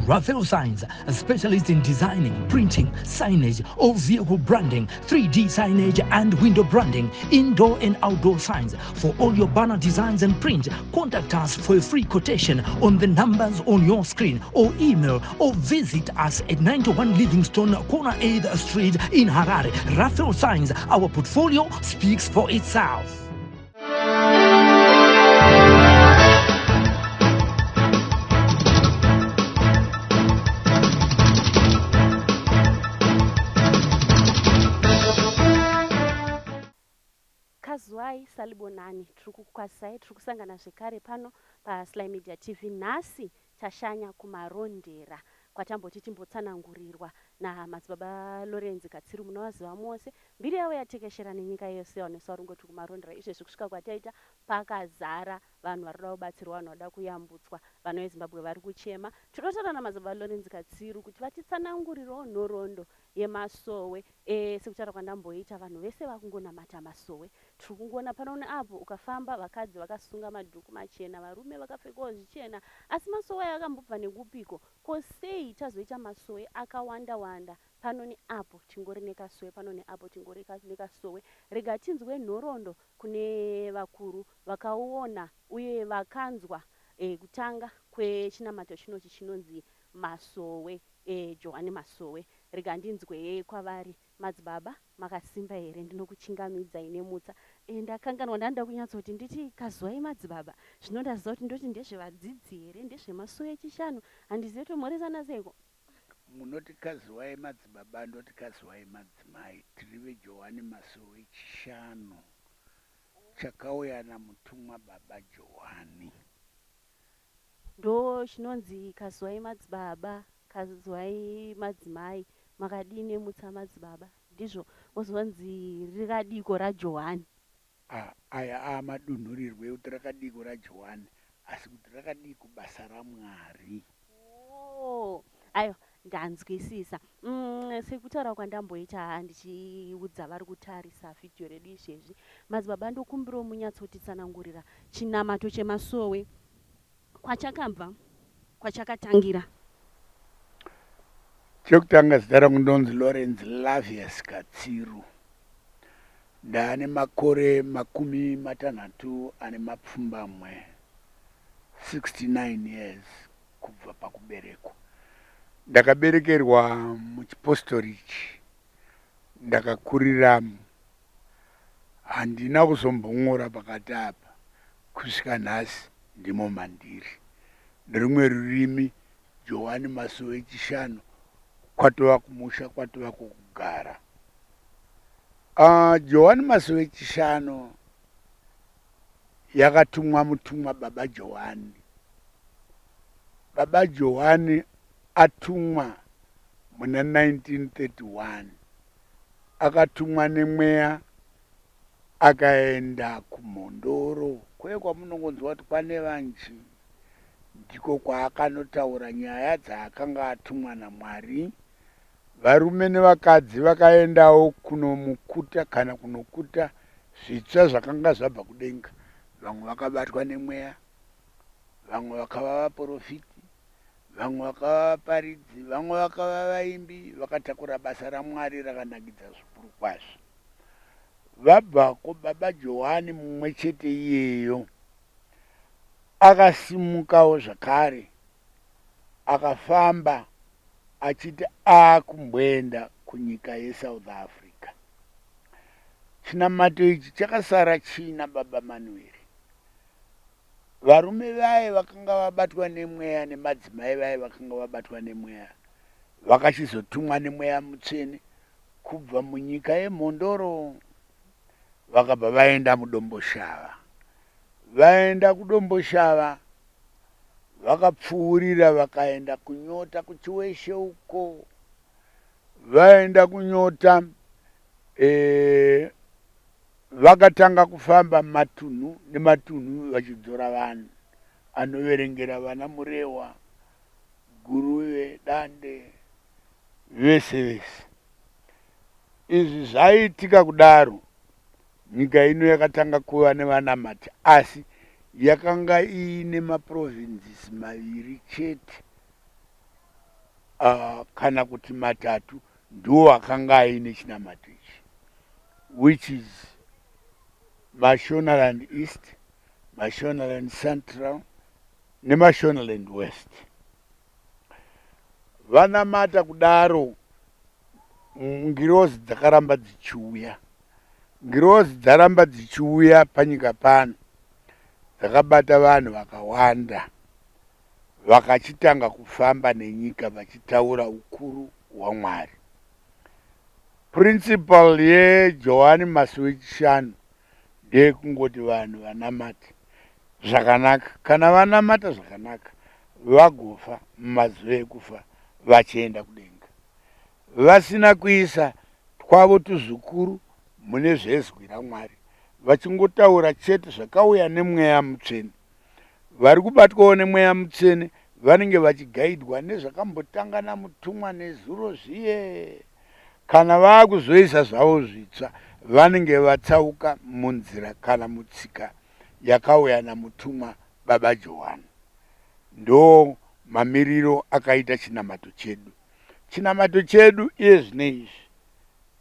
Raphael Signs, a specialist in designing, printing, signage, all vehicle branding, 3D signage and window branding, indoor and outdoor signs. For all your banner designs and print, contact us for a free quotation on the numbers on your screen or email or visit us at 91 Livingstone, corner 8th Street in Harare. Raphael Signs, our portfolio speaks for itself. Kazuai salibonani tiri kukwazisai tiri kusangana zvekare pano paSly Media TV nhasi tashanya kuMarondera kwatamboti timbotsanangurirwa namadzibaba Lorenzi Katsiru munovaziva mose Mbiri yavo yatekeshera nenyika yose vanhu vese vari kungoti kuMarondera izvezvi kusvika kwataita pakazara vanhu vari kuda kubatsirwa vanhu vada kuyambutswa vana veZimbabwe vari kuchema tinotaura namadzibaba Lawrence Katsiru kuti vatitsanangurirewo nhoroondo yemasowe e, sekutaura kwandamboita vanhu vese vakungonamata masowe tiri kungoona pano neapo ukafamba vakadzi vakasunga madhuku machena varume vakapfekawo zvichena asi masowe aya akambobva nekupiko ko sei tazoita masowe akawanda wanda Pano neapo tingori nekasowe, pano neapo tingori nekasowe. Rega tinzwe nhoroondo kune vakuru vakauona uye vakanzwa e, kutanga kwechinamato chinochi chinonzi Masowe, e, Johane Masowe. Rega ndinzwe kwavari. Madzibaba, makasimba here? Ndinokuchingamidzai nemutsa. E, ndakanganwa, ndanoda kunyatsoti nditi kazwai madzibaba. Zvino ndaziva kuti ndoti ndezvevadzidzi here, ndezvemasowe echishanu. Handizive tomhoresana seiko? Munoti kaziwai madzibaba ndoti kaziwai madzimai tiri veJohani Masowe Chishanu chakauya namutumwa baba Johani. Ndo chinonzi kaziwai madzibaba kaziwai madzimai makadii nemutsa madzibaba ndizvo wozonzi rikadiko raJohani. A Aya aamadunhurirwo ekuti rakadiiko raJohani, asi kuti rakadiiko basa raMwari. Oh, aiwa ndanzwisisa. Mm, sekutaura kwandamboita ndichiudza vari kutarisa vhidhiyo redu izvezvi, madzibaba ndokumbirawo munyatsotitsanangurira chinamato chemasowe kwachakabva, kwachakatangira. Chekutanga zita rangu ndonzi Lawrence Lavius Katsiru. Ndaane makore 64 69 years kubva pakuberekwa. Ndakaberekerwa muchipostori ichi, ndakakuriramo. Handina kuzombon'ora pakati apa kusvika nhasi ndimo mandiri. Nerimwe rurimi Johani Masowe Chishanu kwatova kumusha kwatova kwokugara. Johani Masowe Chishanu yakatumwa mutumwa baba Johani. Baba Johani atumwa muna 1931 akatumwa nemweya akaenda kuMhondoro kuye kwamunongonzwa kuti kwaNevanji ndiko kwaakanotaura nyaya dzaakanga atumwa naMwari. Varume nevakadzi vakaendawo kunomukuta kana kunokuta zvitsva zvakanga zvabva kudenga. Vamwe vakabatwa nemweya, vamwe vakava vaporofiti, vamwe vakava vaparidzi, vamwe vakava vaimbi, vakatakura basa raMwari rakanakidza zvikuru kwazvo. Vabvako, baba Johani mumwe chete iyeyo akasimukawo zvakare akafamba achiti aakumboenda kunyika yeSouth Africa. Chinamato ichi chakasara chiina baba Manueri. Varume vaye vakanga vabatwa nemweya nemadzimai vaye vakanga vabatwa nemweya vakachizotumwa nemweya mutsvene kubva munyika yeMhondoro vakabva vaenda muDomboshava. Vaenda kuDomboshava vakapfuurira vakaenda kuNyota kuChiweshe uko. Vaenda kuNyota e, vakatanga kufamba matunhu nematunhu vachidzora vanhu anoverengera vana Murewa, Guruve, Dande vese vese. Izvi zvaitika kudaro, nyika ino yakatanga kuva nevanamati asi yakanga iine maprovinces maviri chete. Kana kuti matatu ndiwo akanga aine chinamato ichi, which is Mashonaland East, Mashonaland Central neMashonaland West. Vanamata kudaro, ngirozi dzakaramba dzichiuya. Ngirozi dzaramba dzichiuya panyika pano, dzakabata vanhu vakawanda vakachitanga kufamba nenyika vachitaura ukuru hwaMwari. Principle yeJohani Masowe Wechishanu ndeyekungoti vanhu vanamate zvakanaka. Kana vanamata zvakanaka, vagofa mumazuva ekufa vachienda kudenga, vasina kuisa twavo tuzukuru mune zvezwi raMwari, vachingotaura chete zvakauya neMweya Mutsvene. Vari kubatwawo neMweya Mutsvene vanenge vachigaidwa nezvakambotanga namutumwa nezuro zviye. Kana vakuzoisa zvavo zvitsva, vanenge vatsauka munzira kana mutsika yakauya namutumwa Baba Johani. Ndo mamiriro akaita chinamato chedu. Chinamato chedu iye zvino izvi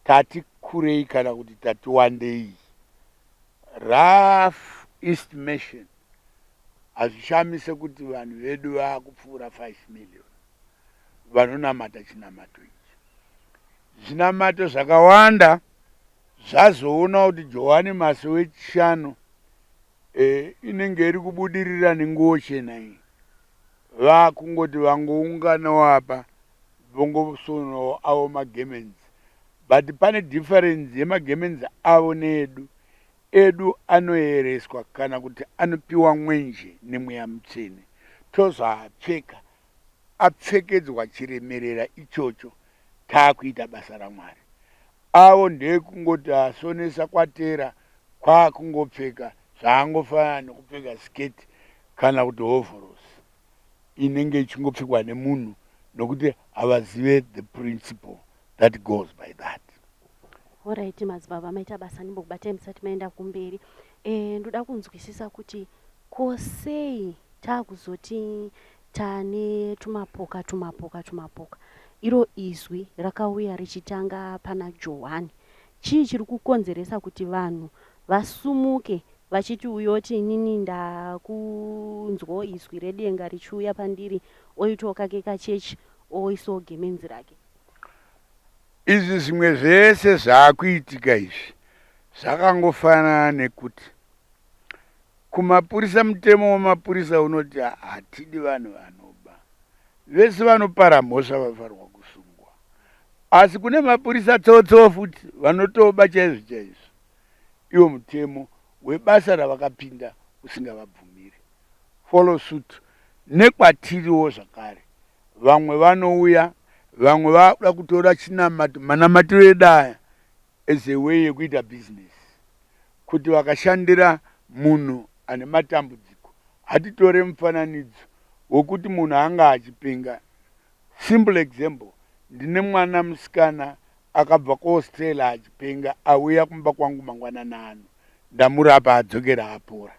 tati kurei kana kuti tati wandei. Rough estimation, hazvishamise kuti vanhu vedu vaakupfuura 5 million vanonamata chinamato ichi. Zvinamato zvakawanda zvazoona kuti Johani Masowe Wechishanu inenge iri kubudirira nenguo chena iyi. Vakungoti vangounganawo apa, vongosonawo avo magemenzi, but pane difference yemagemenzi avo needu. Edu anoereswa kana kuti anopiwa mwenje neMweya Mutsvene, tozoapfeka apfekedzwa chiremerera ichocho, taakuita basa raMwari. Avo ndekungoti asonesa kwatera, kwakungopfeka zvaangofanana nekupfeka siketi kana kuti hovhorosi inenge ichingopfekwa nemunhu, nokuti havazive the principle that goes by that. Alright madzibaba, maita basa. Ndimbokubatai musati maenda kumberi. Ndoda kunzwisisa kuti ko sei taakuzoti tane tumapoka tumapoka tumapoka, iro izwi rakauya richitanga pana Johani? Chii chiri kukonzeresa kuti vanhu vasumuke vachiti uyoti inini ndakunzwawo izwi redenga richiuya pandiri, oitawo kake kachechi, oisawo gemenzi rake? Izvi zvimwe zvese zvaakuitika izvi zvakangofanana nekuti kumapurisa, mutemo wemapurisa unoti hatidi vanhu vanoba, vese vanopara mhosva vafanirwa kusungwa. Asi kune mapurisa tsotso futi vanotoba chaizvo chaizvo, iwo mutemo webasa ravakapinda usingavabvumiri. Follow suit nekwatiriwo zvakare, vamwe vanouya, vamwe vakuda kutora chinamato, manamatiro edu aya, as a way yekuita business, kuti vakashandira munhu ane matambudziko. Hatitore mufananidzo wekuti munhu anga achipenga. Simple example, ndine mwana musikana akabva kuAustralia achipenga, auya kumba kwangu mangwanani ano, ndamurapa, adzokera apora.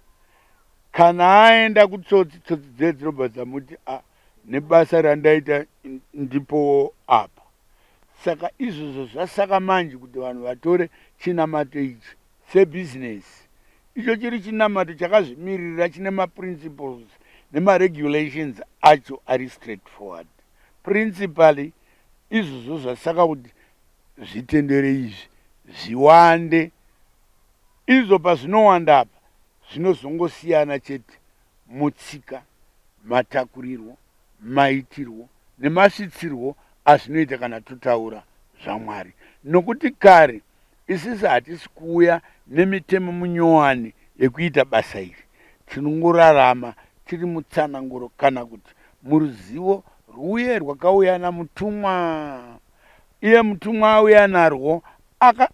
Kana aenda kutsotsi, tsotsi dziye dzinobva dzamuti, a nebasa randaita ndipowo apa. Saka izvozvo zvasaka manje kuti vanhu vatore chinamato ichi sebhizinesi, icho chiri chinamato chakazvimirira, chine maprinciples nemaregulations acho ari straight forward. Principally izvozvo zvasaka kuti zvitendero izvi zviwande. Izvo pazvinowanda apa, zvinozongosiyana chete mutsika, matakurirwo, maitirwo nemasvitsirwo azvinoita kana totaura zvaMwari, nokuti kare isisi hatisi kuuya nemitemo munyowani yekuita basa iri. Tinongorarama tiri mutsananguro kana kuti muruzivo rwuye rwakauya namutumwa. Iye mutumwa auya narwo,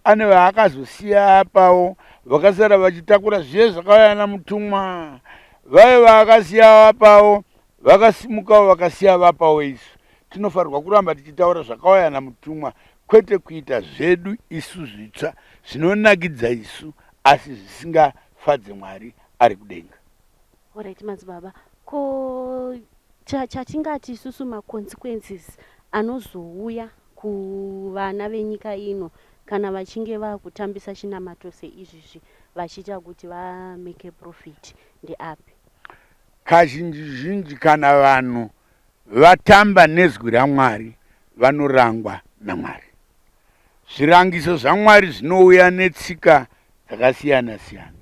ane vaakazosiya apawo vakasara vachitakura zviye zvakauya namutumwa. Vave vaakasiya vapawo vakasimukawo vakasiya vapawo. Isu tinofanirwa kuramba tichitaura zvakauya namutumwa, kwete kuita zvedu isu zvitsva zvinonakidza isu asi zvisingafadze Mwari ari kudenga. Alright madzibaba, ko chatingati isusu maconsequences? anozouya kuvana venyika ino kana vachinge vakutambisa chinamato seizvizvi vachiita kuti vamake profit ndeapi? Kazhinji zhinji kana vanhu vatamba nezwi raMwari vanorangwa naMwari. Zvirangiso zvaMwari zvinouya netsika dzakasiyana siyana.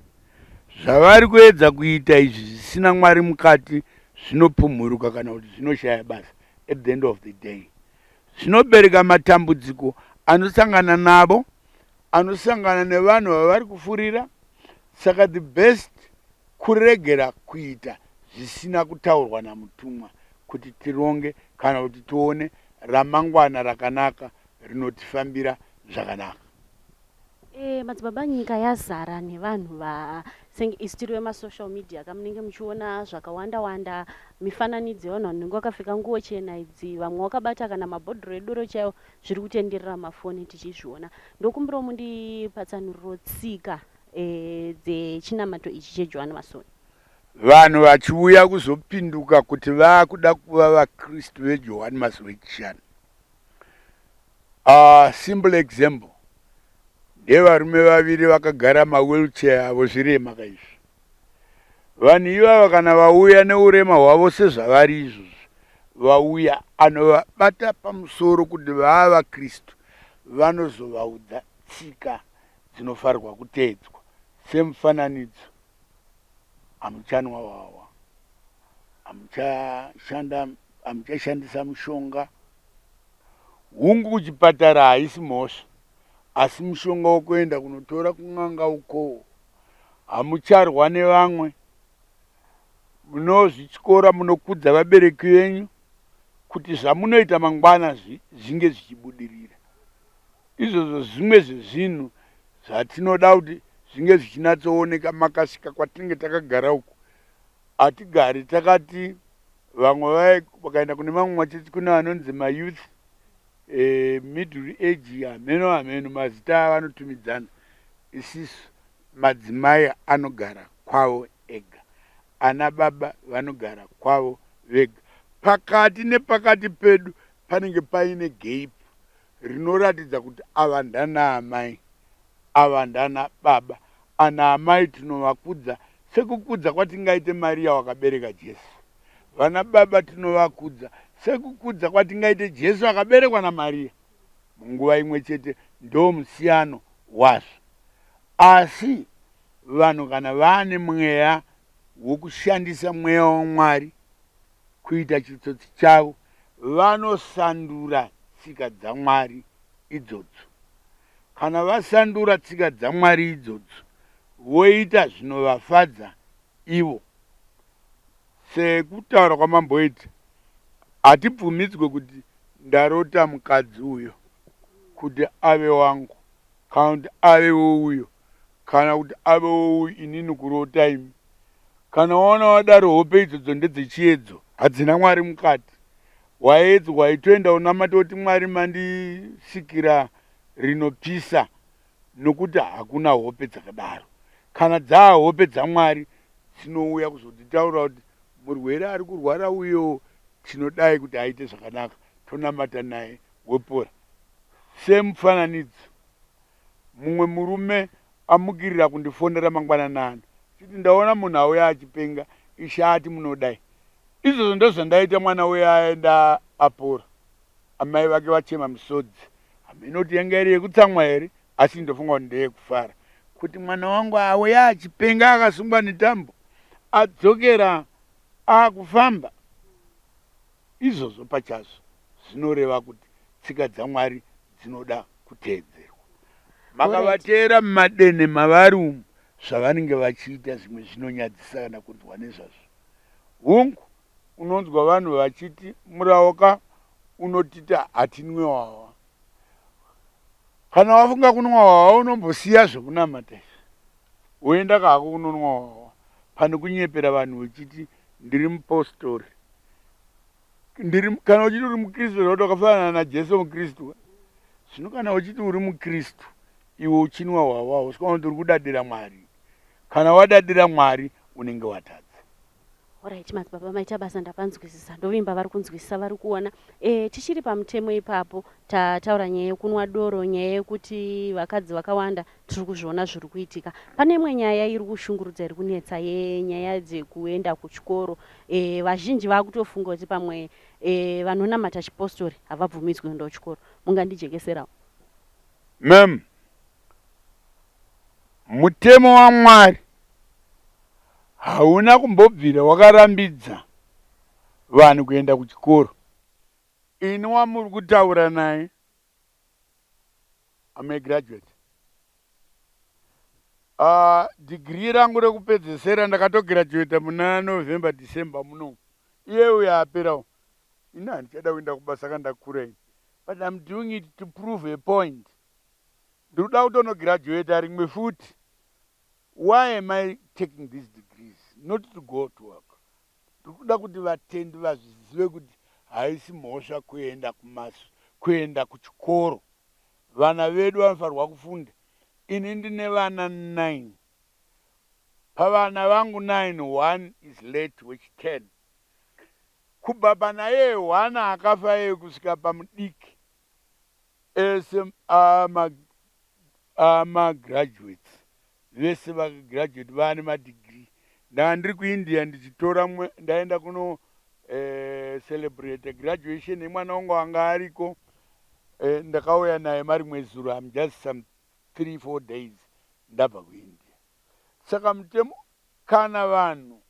Zvavari kuedza kuita izvi zvisina Mwari mukati zvinopumhuruka kana kuti zvinoshaya basa at the end of the day. Zvinobereka matambudziko anosangana navo, anosangana nevanhu vavari kufurira. Saka the best kuregera kuita zvisina kutaurwa namutumwa kuti tironge kana kuti tione ramangwana rakanaka rinotifambira zvakanaka. E, madzibaba nyika yazara nevanhu va senge isu tiri vemasocial media ka munenge muchiona zvakawanda wanda mifananidzo yevanhu vanenge vakapfeka nguo chena idzi vamwe vakabata kana mabhodhoro edoro chaiwo zviri kutenderera mafoni tichizviona ndokumbirawo mundipatsanuriro tsika e, dzechinamato ichi cheJohane Masowe. Vanhu vachiuya kuzopinduka kuti vakuda kuva vaKristu veJohane Masowe Chishanu. Simple example ndevarume vaviri vakagara mawheelchair avo zvirema kaizvi. Vanhu ivava kana vauya neurema hwavo sezvavari izvozvo vauya anovabata pamusoro kuti vava vaKristu vanozovaudza tsika dzinofanirwa kuteedzwa semufananidzo hamuchanwa hwahwa hamuchashanda hamuchashandisa mushonga hungu kuchipatara haisi mhosva asi mushonga wokuenda kunotora kun'anga ukowo hamucharwa nevamwe munozvityora munokudza vabereki venyu kuti zvamunoita mangwana zvinge zvichibudirira Izvozvo zvimwe zvezvinhu zvatinoda kuti zvinge zvichinatsooneka makasvika kwatinenge takagara uku. Hatigari takati vamwe vaye vakaenda kune mamwe machechi kune vanonzi mayouth eh, middle age hameno hameno mazita avanotumidzana. Isisu madzimai anogara kwavo ega, ana baba vanogara kwavo vega. Pakati nepakati pedu panenge paine gap rinoratidza kuti ava ndanaamai, ava ndana baba. Anaamai tinovakudza sekukudza kwatingaite Mariya wakabereka Jesu. Vana baba tinovakudza sekukudza kwatingaite Jesu akaberekwa naMariya munguva imwe chete. Ndomusiyano wazvo. Asi vanhu kana vaane mweya wokushandisa mweya waMwari kuita chitsotsi chavo, vanosandura tsika dzaMwari idzodzo. Kana vasandura tsika dzaMwari idzodzo, voita zvinovafadza ivo. Sekutaura kwamamboita, hatibvumidzwe kuti ndarota mukadzi uyo kuti ave wangu kana kuti ave weuyo kana kuti ave weuyu inini kurota imi. Kana waona wadaro hope idzodzo ndedzechiedzo hadzina Mwari mukati. Waedzwa itoenda unamate uti Mwari mandisikira rinopisa nokuti hakuna hope dzakadaro. Kana dzaa hope dzaMwari dzinouya kuzotitaurira kuti murwere ari kurwara uyo tinodai kuti aite zvakanaka tonamata naye wopora. Semufananidzo mumwe murume amukirira kundifonera mangwanani ano achiti ndaona munhu auya achipenga ishe ati munodai izvozvo ndozvandaita mwana uya aenda apora amai vake vachema misodzi hameno kuti yanga iri yekutsamwa here asi ndofunga kuti ndeyekufara kuti mwana wangu auya achipenga akasungwa netambo adzokera akufamba Izvozvo pachazvo zvinoreva kuti tsika dzaMwari dzinoda kuteedzerwa. Makavateera mumadenhe mavari umu zvavanenge vachiita zvimwe zvinonyadzisa kana kunzwa nezvazvo. Hungu, unonzwa vanhu vachiti murawo ka unotita hatinwe hwahwa. Kana wafunga kunwa hwahwa unombosiya zvekunamata izvi woenda ka hako kunonwa hwahwa pane kunyepera vanhu uchiti ndiri mupostori. Ndiri kana uchiti uri mukristu zvakuti wakafanana naJesu mukristu. Zvino kana uchiti uri mukristu iwe uchinwa hwahwa hausi kuona kuti uri kudadira Mwari. Kana wadadira Mwari unenge watadza. Alright madzibaba, maita basa, ndapanzwisisa. Ndovimba vari kunzwisisa, vari kuona. Tichiri pamutemo ipapo, tataura nyaya yekunwa doro, nyaya yekuti vakadzi vakawanda, tiri kuzviona zviri kuitika. Pane imwe nyaya iri kushungurudza, iri kunetsa, yenyaya dzekuenda kuchikoro. Vazhinji vakutofunga kuti pamwe vanonamata chipostori havabvumidzwi kuenda kuchikoro. Mungandijekeserawo? Ma'am, mutemo waMwari hauna kumbobvira wakarambidza vanhu kuenda kuchikoro. Ini wamuri kutaura naye, am a graduate. Degree rangu rekupedzesera ndakatograduata muna November, December munomu. Iye uyo aperawo. Ini handichada kuenda kubasa kandakura ini, but I'm doing it to prove a point. Ndiri kuda kutonograduata rimwe futi. Why am I taking these degrees? Not to go to work. Ndiri kuda kuti vatendi vazvizive kuti haisi mhosva kuenda kuchikoro. Vana vedu vanofanirwa kufunda. Ini ndine vana 9. Pavana vangu 9, one is late, wechi 10. Kubva pana iye 1 akafa iye kusvika pamudiki, ese amagraduates, vese vakagraduate, vaane madegree. Ndanga ndiri kuIndia ndichitora, ndaenda kuno celebrate graduation yemwana wangu anga ariko. Ndakauya naye marimwe zuro. Am just some 3 4 days ndabva kuIndia. Saka mutemo, kana vanhu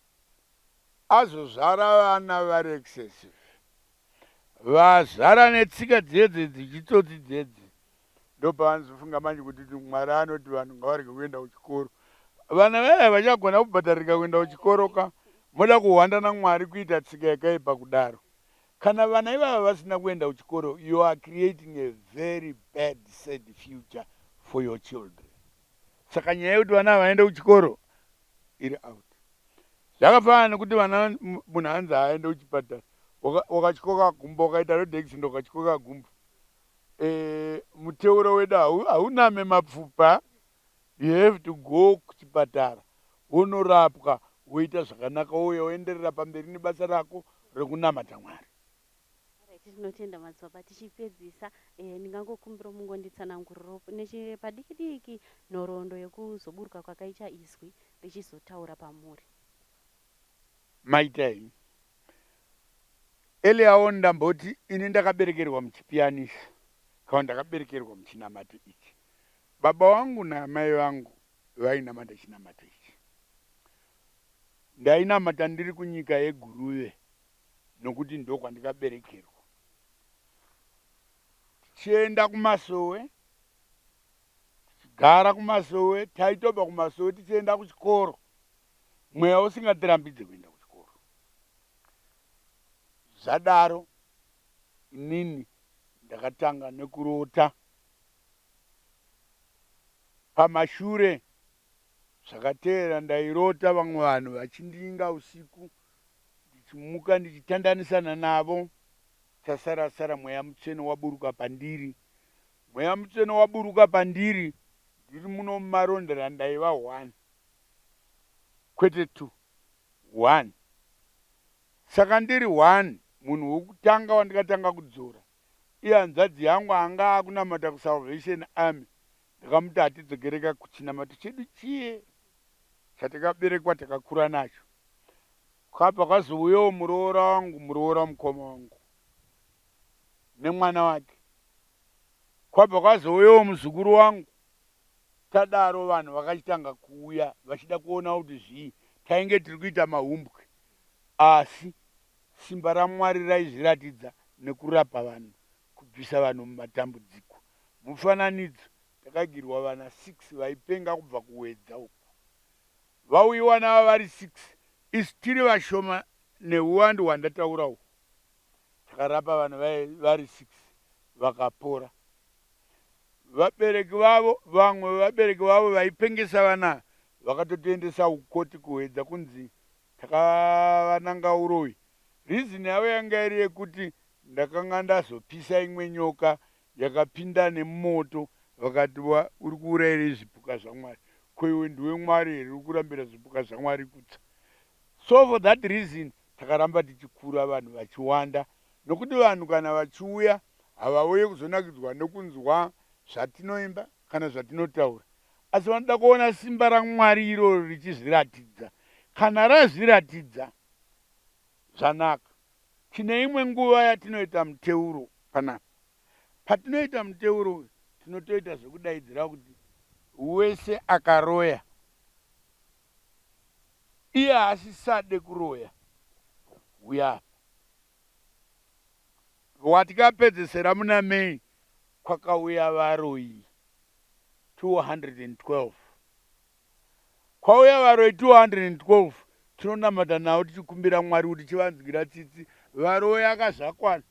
azozvara vana vari excessive, vazara netsika dzedze dzichitsotsi dzedze, ndopavanozofunga manje kuti Mwari anoti vanhu ngavarege kuenda kuchikoro. Vana vaya vachagona kubhadharika kuenda kuchikoro ka? Moda kuhwanda naMwari kuita tsika yakaipa kudaro. Kana vana ivava vasina kuenda kuchikoro, you are creating a very bad, sad future for your children. Saka nyaya yekuti vana vaende kuchikoro iri out. Zvakafanana nekuti vana, munhu anzi aende kuchipatara, wakatyoka gumbo, wakaita road accident, wakatyoka gumbo, muteuro wedu hauname mapfupa. You have to go kuchipatara, wonorapwa, woita zvakanaka, wouya woenderera pamberi nebasa rako rekunamata Mwari. Tinotenda madzibaba. Tichipedzisa, ndingangokumbira mungonditsananguriro nechepadiki diki nhoroondo yekuzoburuka kwakaita izwi richizotaura pamuri. Maita henyu. Earlier ndamboti ini ndakaberekerwa muchipianisi, kana ndakaberekerwa muchinamato ichi. Baba vangu naamai vangu vainamata chinamato ichi. Ndainamata ndiri kunyika yeGuruve, nokuti ndokwandikaberekerwa. Tichienda kumasowe, tichigara kumasowe, taitobva kumasowe tichienda kuchikoro, mweya usingatirambidze kuenda kuchikoro. Zvadaro, inini ndakatanga nekurota. Pamashure zvakateera, ndairota vamwe vanhu vachindinga usiku, ndichimuka ndichitandanisana navo. Chasara sara, Mweya Mutsvene waburuka pandiri. Mweya Mutsvene waburuka pandiri ndiri muno muMarondera. Ndaiva one, kwete two, one. Saka ndiri one, munhu wekutanga wandikatanga kudzora ihanzvadzi yangu anga akunamata kuSalvation Army. Ndakamuti hatidzokereka kuchinamato chedu chiye chatakaberekwa, takakura nacho. Kwabva kwazouyawo muroora wangu, muroora mukoma wangu nemwana wake. Kwabva kwazouyawo muzukuru wangu. Tadaro, vanhu vakachitanga kuuya vachida kuona kuti zvii. Tainge tiri kuita mahumbwe, asi simba raMwari raizviratidza nekurapa vanhu, kubvisa vanhu mumatambudziko. Mufananidzo, takagirwa vana 6 vaipenga kubva kuWedza uku. Vauyiwa nava vari 6, isu tiri vashoma neuwandu hwandataura uhu. Takarapa vanhu vari 6, vakapora. Vabereki vavo, vamwe vabereki vavo vaipengesa vana, vakatotoendesa ukoti kuWedza kunzi takavananga uroyi. Reason yavo yanga iri yekuti ndakanga ndazopisa imwe nyoka yakapinda nemumoto. Vakati, "Uri kuurayirei zvipuka zvaMwari? Ko iwe ndiwe Mwari here uri kurambira zvipuka zvaMwari kutsa?" So for that reason takaramba tichikura, vanhu vachiwanda, nokuti vanhu kana vachiuya havauye kuzonakidzwa nekunzwa zvatinoimba kana zvatinotaura, asi vanoda kuona simba raMwari iroro richizviratidza. Kana razviratidza, zvanaka. Tine imwe nguva yatinoita muteuro panapa. Patinoita muteuro uyu, tinotoita zvekudaidzira kuti wese akaroya iye asisade kuroya uya. Watikapedzesera muna May, kwakauya varoyi 212. Kwauya varoyi 212, tinonamata navo tichikumbira Mwari kuti chivanzwira tsitsi. Varoyi akazvakwana,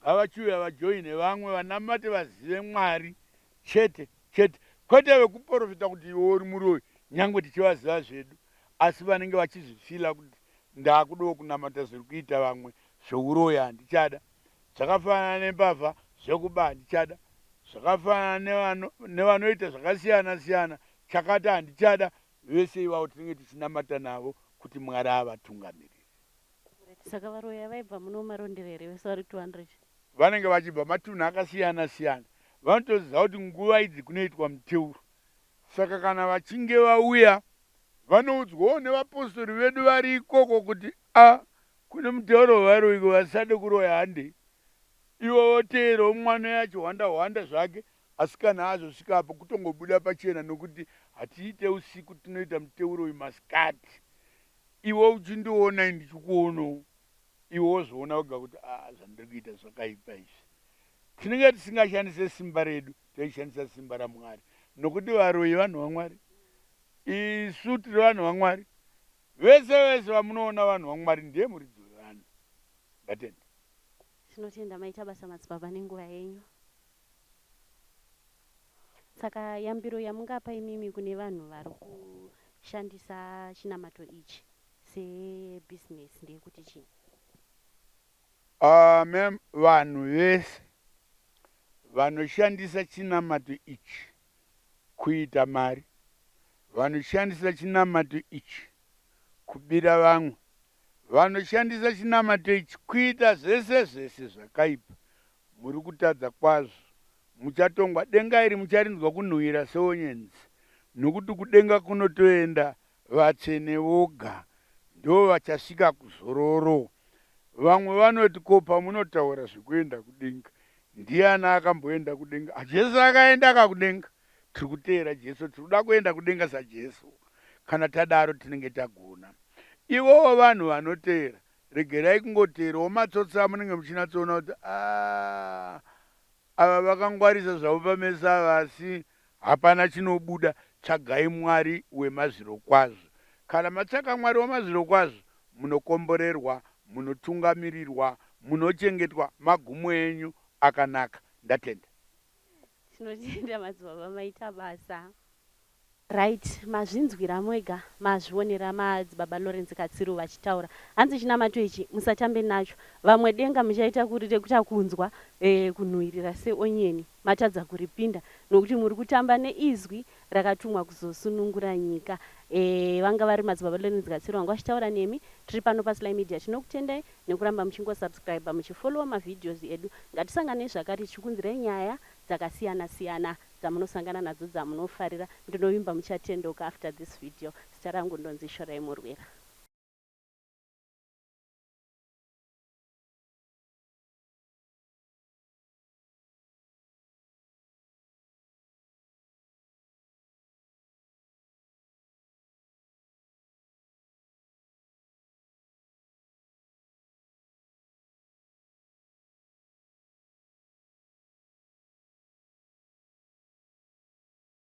ngavachiuya vajoine vamwe vanamate vazive Mwari chete chete, kwete vekuprofita kuti iwe uri muroyi. Nyange tichivaziva zvedu, asi vanenge vachizvifila kuti ndakudawo kunamata zviri kuita vamwe, zveuroyi handichada, zvakafanana nembavha, zvekuba handichada, zvakafanana nevanoita zvakasiyana siyana, chakati handichada. Vese ivavo tinenge tichinamata navo kuti Mwari avatungamiriri. Saka varoyi vaibva muno Marondera here vese vari 200? Vanenge vachibva matunhu akasiyana siyana. Vanotoziva kuti nguva idzi kunoitwa muteuro, saka kana vachinge vauya vanoudzwawo nevapostori vedu vari ikoko kuti a kune muteuro wevaroyi, vasade kuroya, handei. Ivo voteerawo mwana yacho hwanda hwanda zvake, asi kana azosvika apo kutongobuda pachena, nokuti hatiite usiku, tinoita muteuro uyu masikati. Iwe uchindiona, ndichikuonawo, iwe wozoona wega kuti a zvandiri kuita zvakaipa izvi. Tinenge tisingashandise simba redu, toishandisa simba raMwari, nokuti varoyi vanhu vaMwari, isu tiri vanhu vaMwari. Vese vese vamunoona vanhu vaMwari, ndiye muridzi wevanhu. Ndatenda. Tinotenda, maita basa madzibaba nenguva yenyu. Saka yambiro yamungapa imimi kune vanhu vari kushandisa chinamato ichi sebhizinesi ndeyekuti chii? Ma'am, vanhu vese vanoshandisa chinamato ichi kuita mari, vanoshandisa chinamato ichi kubira vamwe, vanoshandisa chinamato ichi kuita zvese zvese zvakaipa, muri kutadza kwazvo. Muchatongwa. Denga iri mucharinzwa kunhuhwira seonyenzi, nokuti kudenga kunotoenda vatsvene voga, ndo vachasvika kuzororo. Vamwe vanoti, "Ko, pamunotaura zvekuenda kudenga, ndiani akamboenda kudenga? Jesu akaenda kakudenga." Tiri kuteera Jesu, tiri kuda kuenda kudenga saJesu. Kana tadaro tinenge tagona. Ivowo vanhu vanoteera, regerai kungoteerawo matsotsi amunenge muchinatsoona kuti a ava vakangwarisa zvavo pamesa ava, asi hapana chinobuda. Tsvagai Mwari wemazviro kwazvo. Kana matsvaka Mwari wemazviro kwazvo, munokomborerwa, munotungamirirwa, munochengetwa, magumo enyu akanaka. Ndatenda. Tinotenda madzibaba, maita basa. Right, mazvinzwira mwega, mazvionera madzibaba Lawrence Katsiru vachitaura. Hanzi chinamato ichi musatambe nacho. Vamwe denga muchaita kuri rekuta kunzwa kunhuhwirira seonyeni, matadza kuripinda nokuti muri kutamba neizwi rakatumwa kuzosunungura nyika. Vanga vari madzibaba Lawrence Katsiru vanga vachitaura nemi. Tiri pano paSly Media. Tinokutendai nekuramba muchingosubscribe, muchifollowa mavideos edu. Ngatisangane zvakare tichikunzirai nyaya dzakasiyana siyana dzamunosangana nadzo dzamunofarira. Ndinovimba muchatendoka after this video. Zita rangu ndonzi Shorai Murwira.